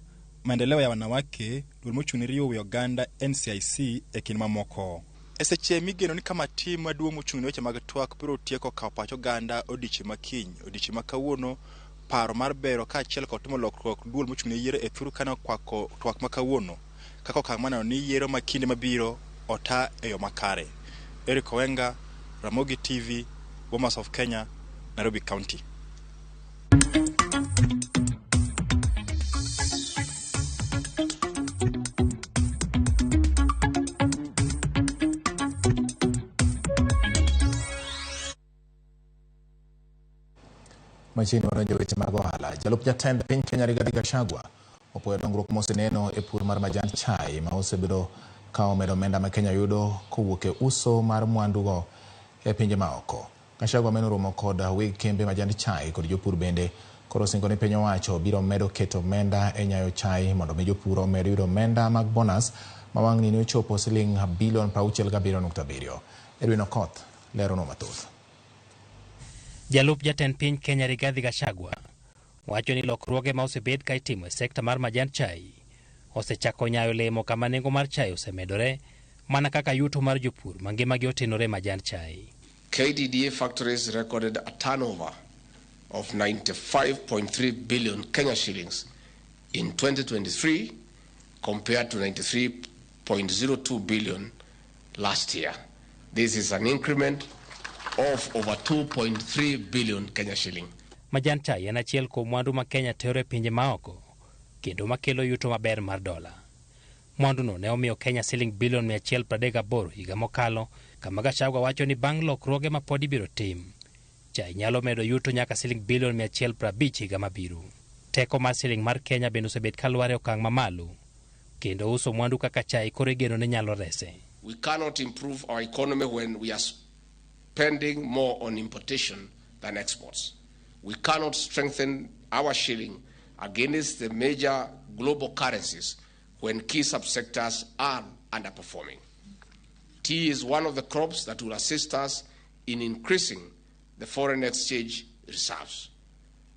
Speaker 10: maendeleo ya wanawake, duol mochung' ne riwo wi oganda NCIC e kind mamoko. E seche migeno ni kamati maduong' mochung' ne weche mag twak biro tieko kawo pach oganda odiechieng' ma kiny, odiechieng' ma kawuono, paro mar bero kaachiel kod timo lokruok duol mochung' ne yiero e thuru kane okwako twak ma kawuono kaka okang' maneno ni yiero ma kinde mabiro ota e yo makare. Eric Owenga, Ramogi TV, Bomas of Kenya, Nairobi County.
Speaker 1: Machiegni wadonjo weche mag ohala. Jalup jatend piny Kenya Rigathi Gachagua opuoyo dongruok moseneno e pur mar majand chai ma osebedo ka omedo omenda ma Kenya yudo kowuok e uso mar mwandugo e pinje maoko. Gachagua meno romo kod weg kembe majand chai kod jopur bende koro osingo ni piny owacho biro medo keto omenda e nyayo chai mondo mi jopur omed yudo omenda mag bonus ma wang'ni ne ochopo siling bilion 67.7. Edwin Okoth leronwa mathoth.
Speaker 15: Jalup jatend piny Kenya Rigathi Gachagua wacho ni lokruoge ma osebed ka itimo e sekta mar majand chai osechako nyayo lemo kama nengo mar chai osemedore mana kaka yuto mar jopur mangimagi otenore majand chai.
Speaker 16: KDDA factories recorded a turnover of 95.3 billion Kenya shillings in 2023 compared to 93.02 billion last year. This is an increment of over 2.3 billion Kenya shilling.
Speaker 15: Majan chai en achiel kuom mwandu ma Kenya tero e pinje maoko kendo makelo yuto maber mar dola. Mwanduno ne omiyo Kenya siling bilion 138 higa mokalo, kama Gachagua wacho ni bang' lokruoge ma pod ibiro tim, chai nyalo medo yuto nyaka siling bilion 150 higa mabiro. Teko mar siling mar Kenya bende osebet kalwar e okang' mamalo, kendo uso mwandu kaka chai koro igeno ni nyalo rese.
Speaker 16: We cannot improve our economy when we are spending more on importation than exports. We cannot strengthen our shilling against the major global currencies when key subsectors are underperforming. Tea is one of the crops that will assist us in increasing the foreign exchange reserves.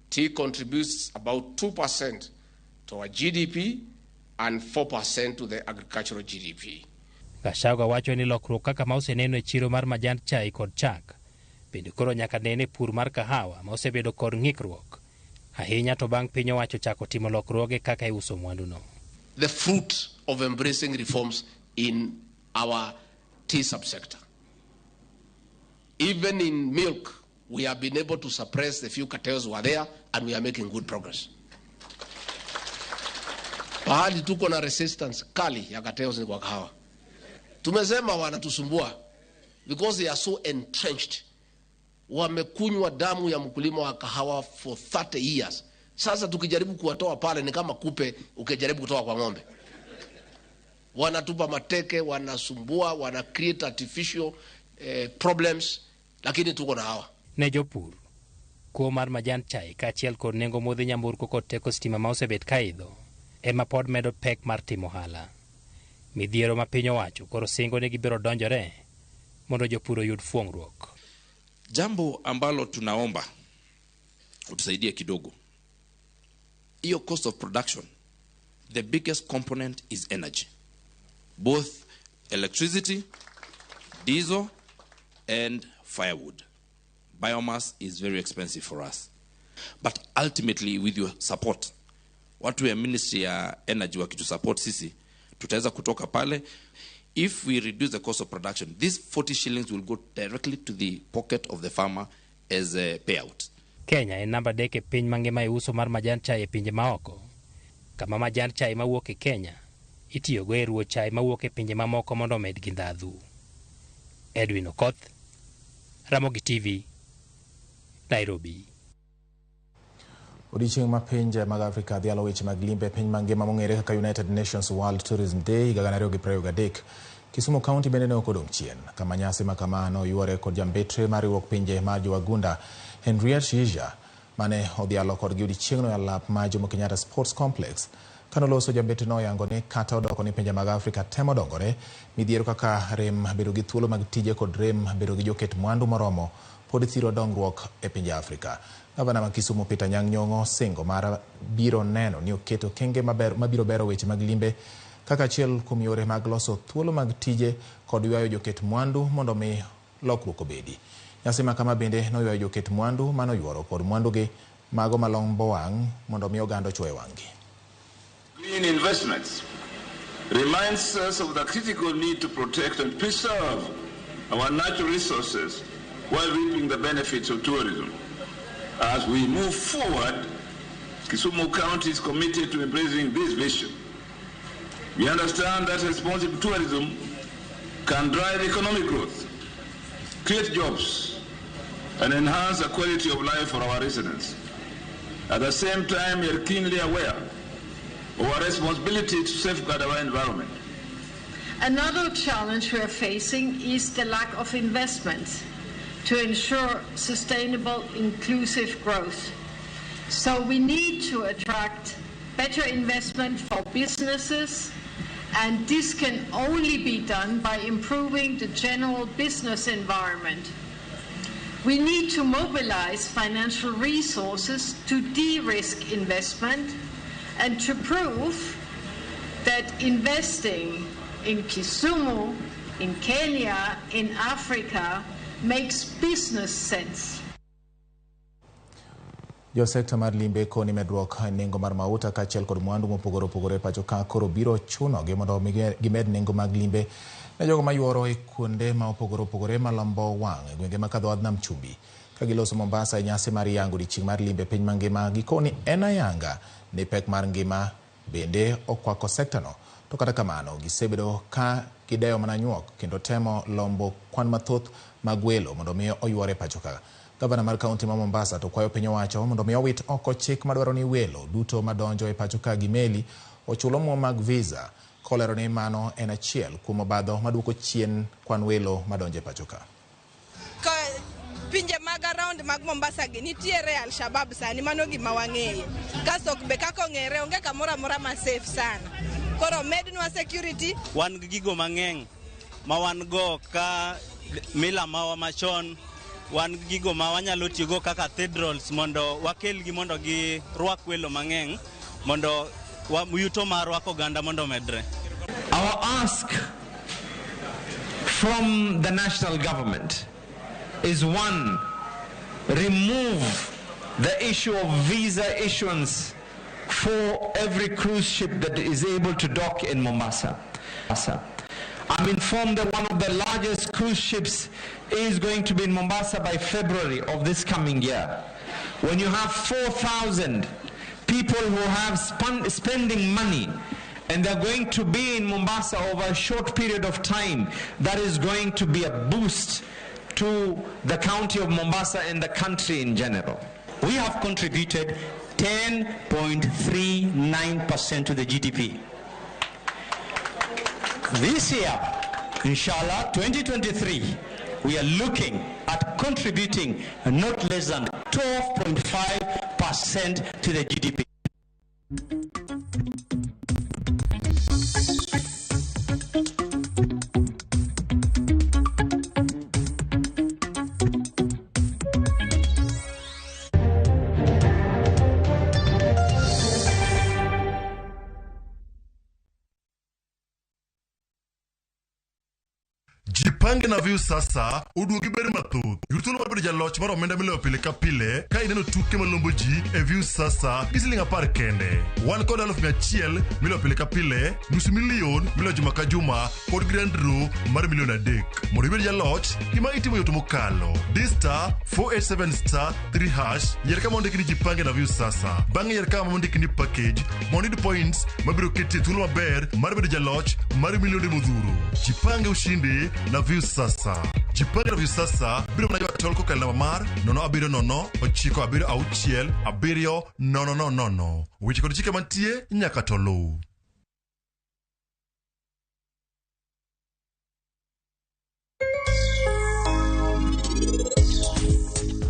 Speaker 16: Tea contributes about 2% to our GDP and 4% to the agricultural GDP.
Speaker 15: Gachagua wacho ni lokruok kaka ma oseneno e chiro mar majand chai kod chak bende koro nyaka nene pur mar kahawa ma osebedo kod ng'ikruok ahinya to bang' piny owacho chako timo lokruoge kaka iuso mwanduno.
Speaker 16: The fruit of embracing reforms in our tea subsector. Even in milk, we have been able to suppress the few cartels who are there, and we are making good progress. Pahali tuko na resistance kali ya cartels ni kwa kahawa. Tumesema wanatusumbua because they are so entrenched. Wamekunywa damu ya mkulima wa kahawa for 30 years. Sasa tukijaribu kuwatoa pale ni kama kupe ukijaribu kutoa kwa ng'ombe. Wanatupa mateke, wanasumbua, wana create artificial problems, lakini tuko na hawa.
Speaker 15: Ne jopur, kuo mar majand chai kaachiel kod nengo modhi nyamburko kod teko stima ma osebet ka idho ema pod medo pek mar timo ohala. Midhiero ma piny owacho koro singo ni gibiro donjore mondo jopur oyud fuong'ruok.
Speaker 17: Jambo ambalo tunaomba utusaidie kidogo, hiyo cost of production, the biggest component is energy, both electricity, diesel and firewood. Biomass is very expensive for us, but ultimately with your support, watu ya Ministry ya Energy wakitusupport sisi tutaweza kutoka pale. If we reduce the cost of production, these 40 shillings will go directly to the pocket of the farmer as a payout.
Speaker 15: Kenya en namba 3 e piny mangima e uso mar majand chai e pinje maoko, kama majand chai mawuok e Kenya itiyogo e ruwo chai mawuok e pinje mamoko mondo omedgi ndhadhu. Edwin Okoth, Ramogi TV, Nairobi.
Speaker 1: Odiechieng' ma pinje mag Afrika dhialo weche mag limbe e piny mangima mong'ere kaka United Nations World Tourism Day higa 2023. Kisumu County bende ne ok odong' chien, kama nyasi ma kama noyuore kod jambetre mar riwruok pinje mar jowagunda Henriette Yija mane odhialo kodgi odiechieng'no e alap mar Jomo Kenyatta Sports Complex. Kanoloso jambetre noyango ni kata odoko ni pinje mag Afrika temo dongore, midhiero kaka rem bedo gi thuolo mag tije kod rem bedo gi joket mwandu moromo pod thiro dongruok e pinje Afrika. Gavana ma Kisumu Peter Anyang' Nyong'o singo mar biro neno ni oketo okenge mabiro bero weche mag limbe kaka achiel kuom yore mag loso thuolo mag tije kod ywayo joket mwandu mondo mi lokruok obedi. Nyasi ma kama bende noywayo joket mwandu manoyuoro kod mwandugi mago malombo wang' mondo mi oganda ochuoye wang'gi.
Speaker 18: Green investments reminds us of the critical need to protect and preserve our natural resources while reaping the benefits of tourism. As we move forward, Kisumu County is committed to embracing this vision. We understand that responsible tourism can drive economic growth, create jobs, and enhance the quality of life for our residents. At the same time, we are keenly aware of our responsibility to safeguard our environment.
Speaker 19: Another challenge we are facing is the lack of investments to ensure sustainable, inclusive growth. So we need to attract better investment for businesses, and this can only be done by improving the general business environment. We need to mobilize financial resources to de-risk investment and to prove that investing in Kisumu, in Kenya, in Africa, makes business sense.
Speaker 1: Jo sekta mar limbe koni medruok e nengo mar mauta kaachiel kod mwandu mopogore opogore e pacho ka koro biro chunogi mondo gimed nengo mag limbe ne jogo mayuoro e kuonde ma opogore opogore malombo wang' e gwenge ma kadho wadh nam chumbi. Ka giloso Mombasa e nyasi mar yango odiechieng' mar limbe e piny mangima, gikoni en ayanga ni pek mar ngima bende okwako sektano. To kata kamano gisebedo ka gideyo mana nyuok kendo temo lombo kwan mathoth mag welo mondo mi oyuore e pacho ka. Gavana mar kaunti ma Mombasa to kwayo piny owacho mondo mi owit oko chik madwaro ni welo duto madonjo e pacho ka gi meli ochul omuom mag visa, kolero ni mano en achiel kuom obadho maduoko chien kwan welo madonjo e pacho ka.
Speaker 20: Pinje mag around mag Mombasa gi nitiere Al-Shabaab sani, mano gima wang'eyo. Kasto be kaka ong'ere onge kamoro amora ma safe sana. Koro mednwa security.
Speaker 21: Wan gi gigo mang'eny
Speaker 12: ma wan go ka mila mawa machon, wan gigo ma wanyalo tiyogo kaka cathedrals mondo wakelgi mondo girwak welo mang'eny mondo yuto mar rwako oganda mondo omedre.
Speaker 21: Our ask from the national government is one, remove the issue of visa issuance for every cruise ship that is able to dock in Mombasa. I'm informed that one of the largest cruise ships is going to be in Mombasa by February of this coming year. When you have 4,000 people who have spending money and they're going to be in Mombasa over a short period of time, that is going to be a boost to the county of Mombasa and the country in general.
Speaker 22: We have contributed 10.39% to the GDP. This year, inshallah, 2023, we are looking at contributing not less than 12.5% to the GDP.
Speaker 23: Jipange na Viusasa oduogi ber mathoth. Yud thuolo mar bedo jaloch mar omenda miloyo pile ka pile ka ineno tuke malombo ji e Viusasa gi siling 10 kende. Wan kod 100,000 miloyo pile ka pile, 500,000 miloyo juma ka juma kod grand draw mar 3 million. Mondo ibed jaloch, gima itimo yot mokalo. Di *487*3#, yier kama ondiki ni Jipange na Viusasa. Bang'e yier kama ondiki ni package mondo iyud points mabiro keti e thuolo maber mar bedo jaloch mar milionde modhuro. Jipange ushindi na Viusasa. Jipange na Viusasa biro mana ywa tol kokalo namba mar 070 976 7000. Weche kod chike mantie nyaka to luw.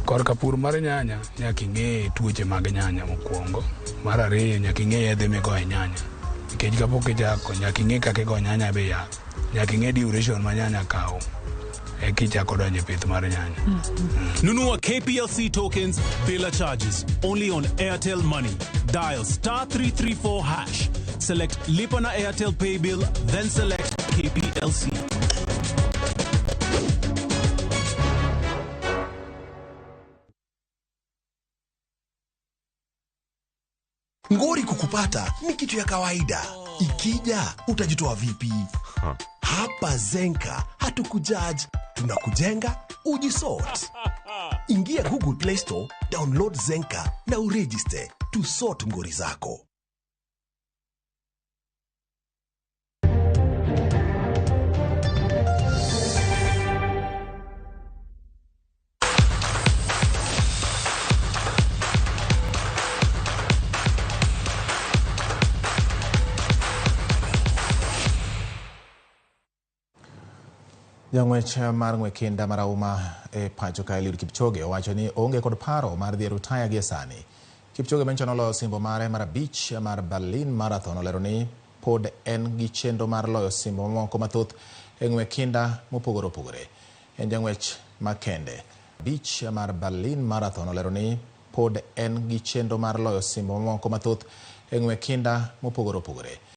Speaker 24: Korka pur mar nyanya, nyaka ing'e tuoche mag nyanya mokwongo. Mar ariyo, nyaka ing'e yedhe migoye nyanya. Nikech kapok ichako, nyaka ing'e kaka igo nyanya be yath. Nyaka ing'e duration ma nyanya kawo. Eka ichako donjo e pith mar nyanya.
Speaker 25: Nunua KPLC tokens bila charges only on Airtel Money. Dial *334#. Select Lipa na Airtel Pay Bill, then select KPLC.
Speaker 26: Ngori kukupata ni kitu ya kawaida. Ikija utajitoa vipi? Hapa Zenka hatukujudge, tunakujenga ujisort. Ingia Google Play Store, download Zenka na uregister to sort ngori zako.
Speaker 1: Jang'wech mar ng'we kinda marahuma e pacho ka Eliud Kipchoge owacho ni oonge kod paro mar dhi e rutaya gie sani. Kipchoge manyocha noloyo osimbo mare mar 5 mar Berlin Marathon olero ni pod en gi chenro mar loyo osimbo mamoko mathoth e ng'we kinda mopogore opogore. En jang'wech makende. 5 mar Berlin Marathon olero ni pod en gi chenro mar loyo osimbo mamoko mathoth e ng'we kinda mopogore opogore.